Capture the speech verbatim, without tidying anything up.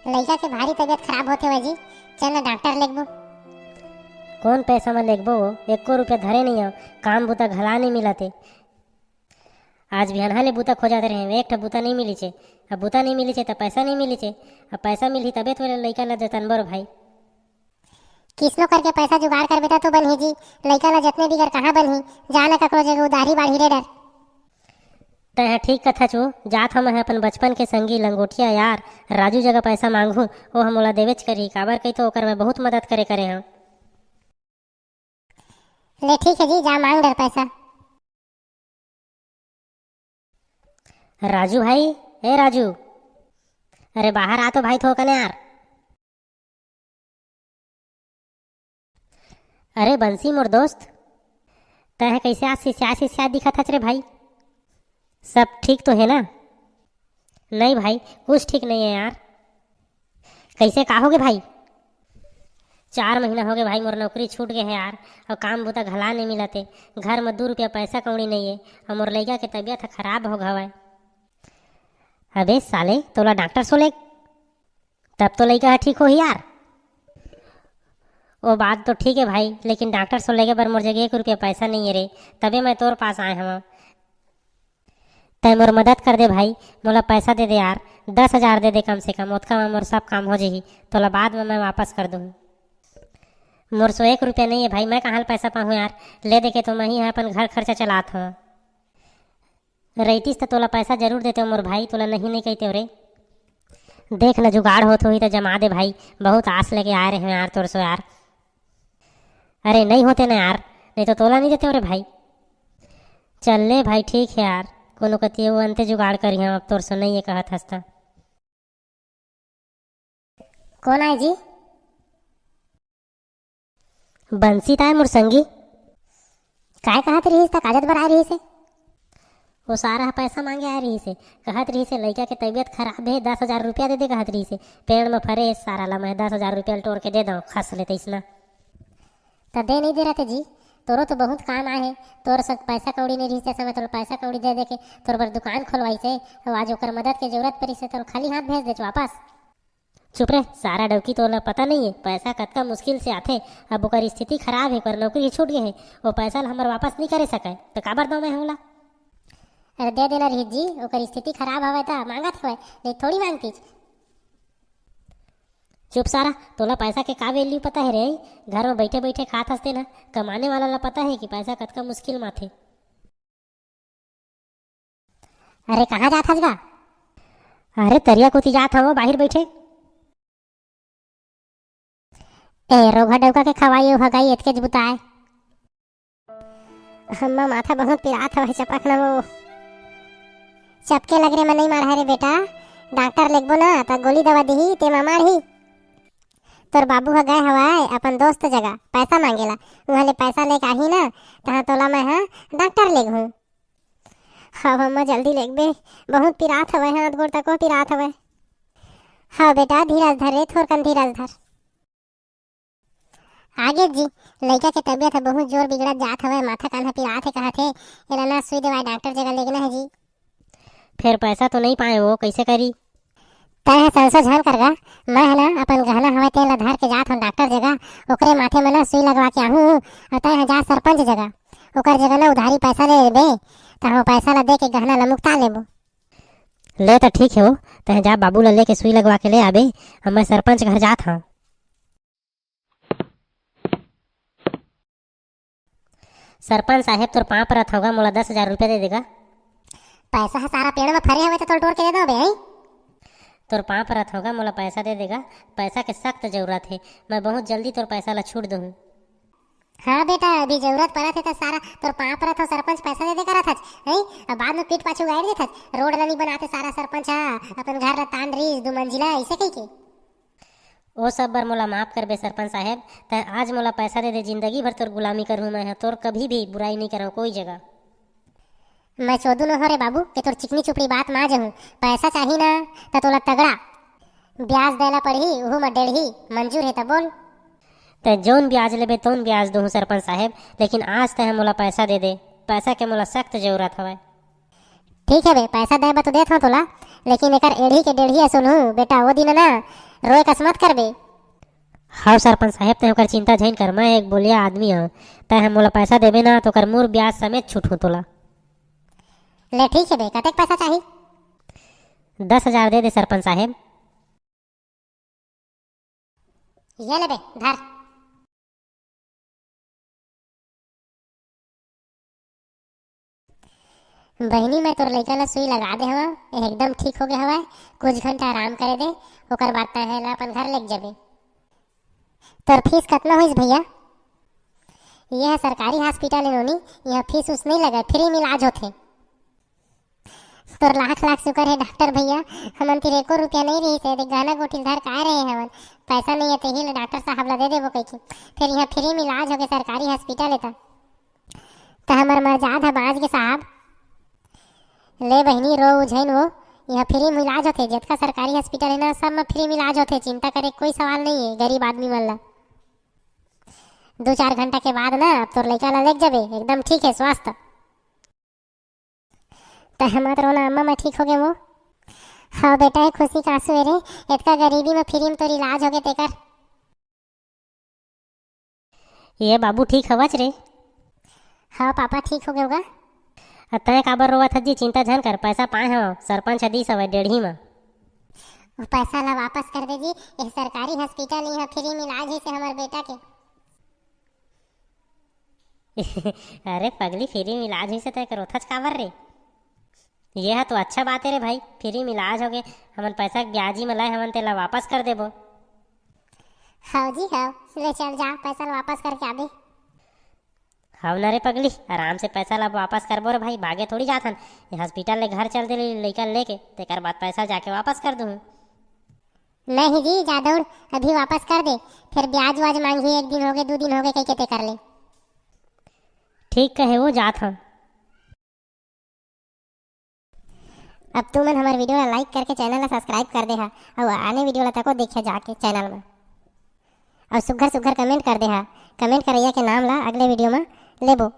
लइका के भारी तबीयत खराब होत हवय जी, चल ना डॉक्टर लेगबो। कोन पैसा म लेगबो वो? एको रुपया धरे नइ हंव, काम बुता घला नइ मिलत हे। आज बिहनहा ले बुता खोजत रहेंव, एक ठा बुता नइ मिलिस हे। अब बुता नइ मिलिस हे त पैसा नइ मिलिस हे। अब पैसा मिलही तबे तो लइका ल जतनबो रे भाई। किसनो करके पैसा जुगाड़ करबे त तो बनही जी, लइका ल जतने बिगर कहाँ बनही, जा न ककरो जगह उधारी बाढ़ही रे डर। तैं ह ठीक कथच वो, जात हंव मैं अपन बचपन के संगी लंगोटिया यार राजू जगह पैसा मांगहूं, वो ह मोला देबेच करही, काबर कही तो ओकर मैं बहुत मदद करे करे हंव। ले ठीक हे जी, जा मांग डर पैसा। राजू भाई, ए राजू, अरे बाहर आ तो भाई थोकन यार। अरे बंसी मोर दोस्त, तैं ह कइसे आज सिसिया सिसिया दिखत हच रे भाई? सब ठीक तो हे ना? नहीं भाई, कुछ ठीक नहीं है यार। कइसे का होगे भाई? चार महीना होगे भाई, मोर नौकरी छूट गे हे यार, अउ काम बुता घला नइ मिलत हे। घर म दू रुपया पैसा कौड़ी नइ हे, अउ मोर लइका के तबीयत ह खराब हो गे हवय। अबे साले, तोला डॉक्टर सो ले, तब तो लइका ह ठीक होही यार। ओ बात तो ठीक हे भाई, लेकिन डॉक्टर सो लेगे बर मोर जगह एक रुपया पैसा नइ हे रे, तबे मैं तोर पास आए हवं। तैं मोर मदद कर दे भाई, मोला पैसा दे दे यार, दस हजार दे दे कम से कम, ओतका म मोर सब काम हो जही, तोला बाद म मैं वापस कर दूहूं। मोर सो एक रुपया नइ हे भाई, मैं कहाँ ले पैसा पाहूं यार, ले दे के तो मैं ही ह अपन घर खर्चा चलात हवं। रहितिस त तोला पैसा जरूर देतेंव मोर भाई, तोला नहीं नइ कहितेंव रे। देख न जुगाड़ होत होही त जमा दे भाई, बहुत आस लेके आए रहेंव यार तोर सो यार। अरे नइ होते न यार, नइ तो तोला नइ देतेंव रे भाई। चल ले भाई, ठीक हे यार, कोनो कति अउ अंते जुगाड़ करिहंव, अब तोर सो नइ हे कहत हस त। कोन आय जी? बंसी ताय मोर संगी। काय कहत रिहिस त काजत बर आय रिहिस हे? ओ सारा ह पैसा मांगे आय रिहिस हे। कहत रिहिस हे लइका के तबीयत खराब हे, दस हजार रुपया दे दे कहत रिहिस हे। पेड़ म फरे हे सारा ला मैं दस हजार रुपया ल टोर के दे दंव, खस ले तइसना। त दे नइ दे रथे जी, तोरो तो बहुत काम आय हे। तोर संग पैसा कौड़ी नइ रिहिस, जैसे मैं तोला पैसा कौड़ी दे दे के तोर बर दुकान खोलवाइस हे, अउ आज ओकर मदद के जरूरत परिस हे, तोला खाली हाथ भेज देच वापस। चुप रे, सारा डौकी, तोला पता नइ हे, पैसा कतका मुश्किल से आथे। अब ओकर स्थिति खराब हे, ओकर नौकरी छूट गे हे, वो पैसा ला हमर वापस नइ करे सकय, त काबर दंव मैं ओला? अरे दे देना रिहिस जी, ओकर स्थिति खराब हवय त मांगत हवय, नइ थोड़ी मांगतीच। चुप सारा, तोला पैसा के का value पता हे रे? घर म बइठे बइठे खात हस तेन ह, कमाने वाला ला पता हे कि पैसा कतका मुश्किल म आथे। अरे कहाँ जात हस गा? अरे तरिया कोती जात हवं, बाहिर बइठे। ए रोगहा डौका के खवाई अउ हगाई एतकेच बुता आय। अम्मा माथा बहुत पिरात हवय, चपक न वो। चपके लग रे म नइ मारहा रे बेटा, डॉक्टर लेगबो ना त गोली दवा दिही, ते म मारही। तोर बाबू ह गए हवय अपन दोस्त जगह पैसा मांगे ला, उहाँ ले पैसा लेके आही ना, तहाँ तोला मैं ह डॉक्टर लेगहूँ। हव अम्मा, जल्दी लेगबे, बहुत पिरात हवय, हाथ गोड़ तको पिरात हवय। हव बेटा, धीरज धर रे, थोरकन धीरज धर। आगे जी, लइका के तबीयत ह बहुत जोर बिगड़त जात हवय, माथा कान ह पिरात हे कहत हे, एला ना सुई दवाई डॉक्टर जगह लेगना हे जी। फेर पैसा तो नइ पाए वो, कइसे करी? तैं ह संसो झन कर गा, मैं ह ना अपन गहना हवय तेन ल धर के जात हंव डॉक्टर जगह, ओकरे माथे म ना सुई लगवा के आहूँ, अउ तैं ह जा सरपंच जगह, ओकर जगह ना उधारी पैसा ले लेबे, त हम पैसा ल दे के गहना ल मुकता लेबो। ले त ठीक हे वो, तैं जा बाबू ल लेके सुई लगवा के ले आबे, अब मैं सरपंच घर जात हंव। सरपंच साहेब, तोर पाँव परत हंव गा, मोला दस हजार रुपया दे दे गा। पैसा ह सारा पेड़ म फरे हवय त तोला टोर के दे दंव बे, हैं? तोर पाँव परत हंव गा, मोला पैसा दे दे गा। पैसा के सख्त जरूरत हे, मैं बहुत जल्दी तोर पैसा ल छूट दूहूँ। हाँ बेटा, अभी जरूरत परत हे त सारा तोर पाँव परत हंव सरपंच, पैसा दे दे करत हच, हैं? अब बाद म पीठ पाछू गाड़ देथच, रोड ल नइ बनाते सारा सरपंच ह, अपन घर ल तान रिहिस दू मंजिला, अइसे कहिके। ओ सब बर मोला माफ करबे सरपंच साहेब, तैं आज मोला पैसा दे दे, जिंदगी भर तोर गुलामी करहूँ मैं ह, तोर कभी भी बुराई नइ करंव कोई जगह। मैं चोदू नोहंव रे बाबू के तोर चिकनी चुपड़ी बात मा जहूँ। पैसा चाही ना त तोला तगड़ा ब्याज देला पड़ही, उहू म डेढ़ही, मंजूर हे त बोल। तैं जौन ब्याज लेबे तौन ब्याज दूहूँ सरपंच साहेब, लेकिन आज तैं ह मोला पैसा दे दे, पैसा के मोला सख्त जरूरत हवय। ठीक हे बे, पैसा दे बर तो देत हंव तोला, लेकिन एकर एड़ी के डेढ़ी सुनहूँ बेटा, वो दिन ना रोए कस मत करबे। हव सरपंच साहेब, तैं ओकर चिंता झन कर, मैं एक बोलिया आदमी हूँ। तैं हम मोला पैसा देबे ना, तो ओकर मूर ब्याज समेत छुटहूँ तोला। ले ठीक हे बे, कतेक पैसा चाही? दस हजार दे दे सरपंच साहेब। ये ले बे, धर। बहिनी, मैं तोर लइका ला सुई लगा दे हवं, एकदम ठीक हो गया हवय। कुछ घंटा आराम करे दे, ओकर बाद तैं एला अपन घर लेके जाबे। तोर फीस कतना होइस भैया? ये ह सरकारी हॉस्पिटल हे नोनी, यहाँ फीस उस नहीं लगे, फ्री में इलाज होथे। तोर लाख लाख शुक्र हे डॉक्टर भैया, हमन तीर एको रुपया नहीं रहिस हे, देख गहना गोठी धर काय रहे हवन, पैसा नहीं हे, तेही ले डॉक्टर साहब ला दे देबो कहिके। फिर यहाँ फ्री में इलाज होगे सरकारी हॉस्पिटल हे त। त हमर मजाद ह बाँच गे साहब। ले बहिनी, रो उझैन वो, यहाँ फ्री में इलाज होथे, जतका सरकारी हॉस्पिटल हे ना, सब में फ्री में इलाज होथे, चिंता करे कोई सवाल नहीं हे गरीब आदमी मन ला। दो चार घंटा के बाद ना अब तोर लइका ला लेके जाबे, एकदम ठीक हे, स्वस्थ। त हमर रोना अम्मा मैं ठीक हो गे वो। हाँ बेटा, ये खुशी का आंसू हे रे, इतका गरीबी में फ्री में तोर इलाज हो गे तेकर। ये बाबू ठीक हवच रे? हाँ पापा, ठीक हो गे होगा। अ तैं काबर रोवत हस जी? चिंता झन कर, पैसा पाए हव, सरपंच ह दिस हवय डेढ़ी म। वो पैसा ला वापस कर दे जी, ये सरकारी हॉस्पिटल, यहाँ फ्री में इलाज हे से हमर बेटा के। अरे पगली, फ्री में इलाज होइसे तैं रोथच काबर रे? ये ह तो अच्छा बात हे रे भाई, फ्री में इलाज होगे, हमन पैसा के ब्याजी में लाए हमन तेला वापस कर देबो। हव जी हव, ले चल जा, पैसा ला वापस करके आबे। हव न रे पगली, आराम से पैसा ला वापस करबो रे भाई, भागे थोड़ी जाथन। ये हॉस्पिटल ले घर चल दे लइका लेके, तेकर बाद पैसा जाके वापस कर दूँ। नहीं जी, जा दौड़, अभी वापस कर दे, फिर ब्याज व्याज मांगही, एक दिन होगे, दू दिन होगे कहिके तेकर ले। ठीक कहे वो, जात हन। अब तुमन हमर वीडियो ला लाइक करके चैनल ला सब्सक्राइब कर दे हा, अउ आने वीडियो ला तको देखिया जाके चैनल में। अउ सुग्घर सुग्घर कमेंट कर दे हा, कमेंट करइया के नाम ला अगले वीडियो में लेबो।